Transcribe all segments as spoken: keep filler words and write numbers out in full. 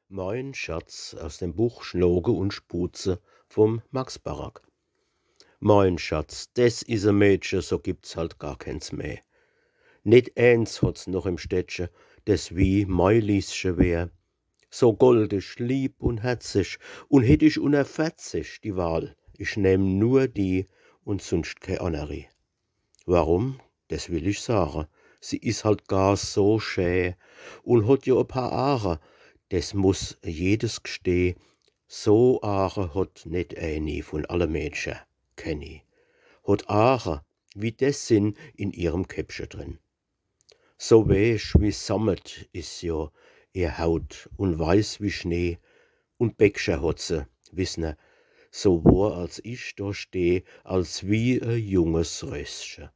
Mein Schatz aus dem Buch Schnoke und Schbuhze vom Max Barack. Mein Schatz, des is e Mädche, so gibt's halt gar kens mehr. Net eens hot's noch im Städtche, des wie mei Liesche wär. So goldig, lieb und herzig, und hätt ich unner verzig die Wahl, ich nehm nur die und sunscht kee anneri. Warum? Des will ich sage. Sie is halt gar so schä und hot jo e paar Aache. Des muss jedes gsteh. So Aache hot net eeni vun alle Mädche, kenni. Hot Aache, wie des sin in ihrem Käppche drin. So weech wie Sammet is jo ihr Haut und weiß wie Schnee. Und Bäckcher hot se, wissen er, so wohr als ich do steh, als wie e junges Rösche.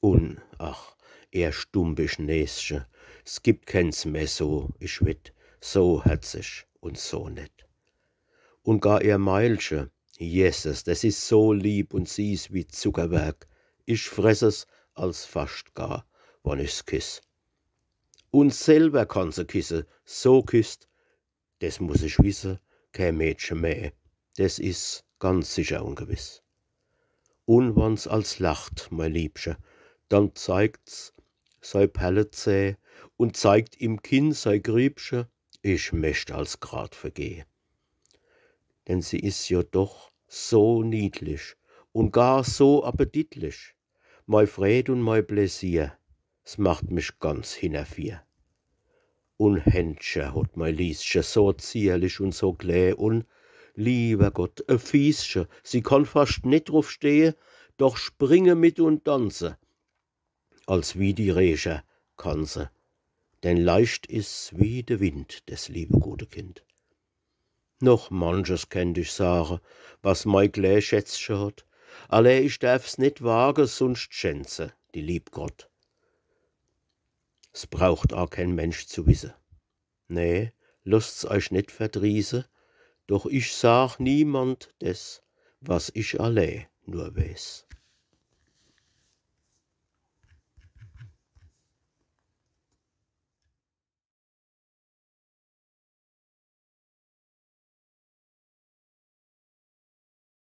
Un, ach, ehr stumpisch Näsche, s gibt kens mehr so, ich wett, so herzig und so nett. Un gar ehr Meilche, Jesses, des is so lieb und sieß wie Zuckerwerk. Ich fress es als fascht gar, wann ich's kiss. Un selwer kann se kisse, so kisst, des muss ich wisse, kee Mädche mehr. Des is ganz sicher und gewiss. Un wann's als lacht, mei Liebche, dann zeigt's sei Perlezäh und zeigt im Kinn sei Griebche. Ich möcht als grad vergeh. Denn sie is jo doch so niedlich und gar so appetitlich. Mei Fräd und mei Pläsier, s macht mich ganz hinnerfier. Un Händcher hot mei Liesche so zierlich und so klä und, liewer Gott, e Fiesche, sie kann fascht net druf stehe, doch springe mit und danze, als wie die Reecher kann se. Denn leicht is wie de Wind des liebe gute Kind. Noch manches kennt ich sage, was mei klä Schätzche hot. Allä ich derf's net wage, sunscht schändt se die lieb Gott. S braucht a keen Mensch zu wisse. Nee, losst's eich net verdrieße, doch ich sag niemand des, was ich allä nur weeß.